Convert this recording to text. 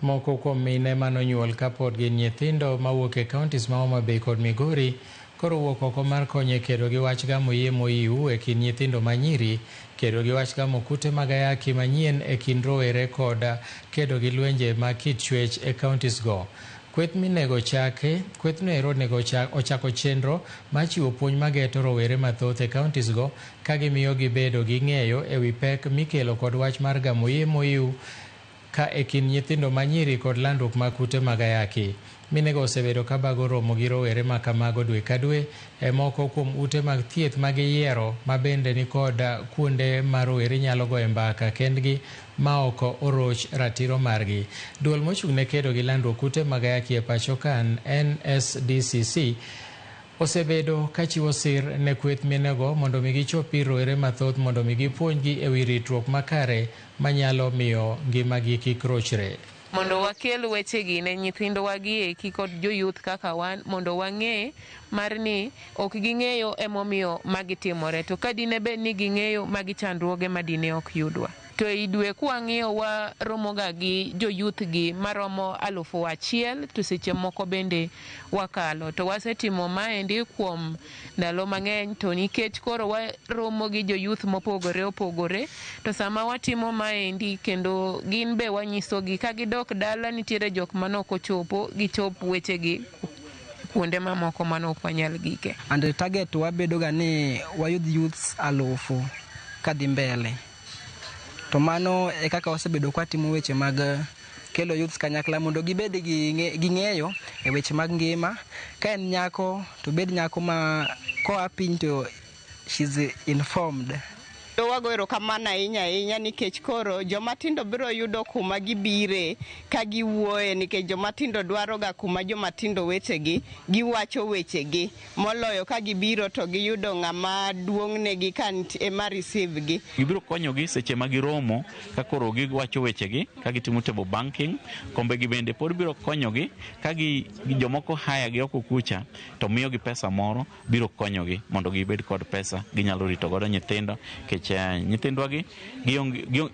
Moko kuom mine manonyuol kapod gin nyithindo mawuok e counties ma Homa Bay kod Migori koro wuok oko mar konyo e kedo gi wach gamo yie moyiw e kind nyithindo manyiri, kedo gi wach gamo kute mag ayaki manyien e kind rowere kod kedo gi lwenje mag kit chwech e counties go. Kweth minego chake, kwethno ero onego ochako chenro mar chiwo puonj mageto rowere mathoth e counties go ka gimiyo gibedo gi ng'eyo e wi pek mikelo kod wach mar gamo yie moyiw ka e kind nyithindo manyiri kod landruok mag kute mag ayaki. Minego osebedo ka bago romo gi rowere ma kamago dwe ka dwe e moko kuom ute mag thieth ma giyiero ma bende ni kod kuonde ma rowere nyalo goye mbaka kendgi ma ok oroch ratiro margi. Duol mochung' ne kedo gi landruok kute mag ayaki e pacho ka NSDCC osebedo ka chiwo sir ne kweth minego mondo mi gichop ir rowere mathoth mondo mi gipuonjgi e wi ritruok makare manyalo miyo ngimagi kik rochre. Mondo wakel wechegi ne nyithindwa gi eki kod joyouth kaka wan mondo wang'e mar ni ok ging'eyo emomiyo magi timore to ka dine bed ni ging'eyo magi chandruoge ma dine ok yudwa. To ei dwe kwang'iyo waromoga gi joyouth gi maromo 1000 to seche moko bende wakalo. To wasetimo maendi kuom ndalo mang'eny to nikech koro waromo gi joyouth mopogore opogore to sama watimo maendi kendo gin be wanyisogi ka gidok dala nitiere jok manok ochopo gichop wechegi kuonde mamoko mane ok wanyal gike. And the target wabedo ga ni wayud youths 1000 kadhi mbele. To mano e kaka wasebedo kwatimo weche mag kelo youths kanyakla mondo gibed gi ng'eyo e weche mag ngima. Ka en nyako to bed nyako ma koa piny to she's informed. Wago erokamano ahinya ahinya nikech koro joma tindo biro yudo kuma gibire ka giwuoye nikech joma tindo dwaro ga kuma joma tindo wetegi giwacho wechegi moloyo ka gibiro to giyudo ng'ama duong'negi ka ema receive gi. Gibiro konyogi seche ma giromo ka koro giwacho wechegi ka gitimo table banking. Kombe gi bende pod biro konyogi ka gi jomoko hire gi oko kucha to miyogi pesa moro biro konyogi mondo gibed kod pesa ginyalo rito godo nyithindo nikech nyithindwa gi gionge.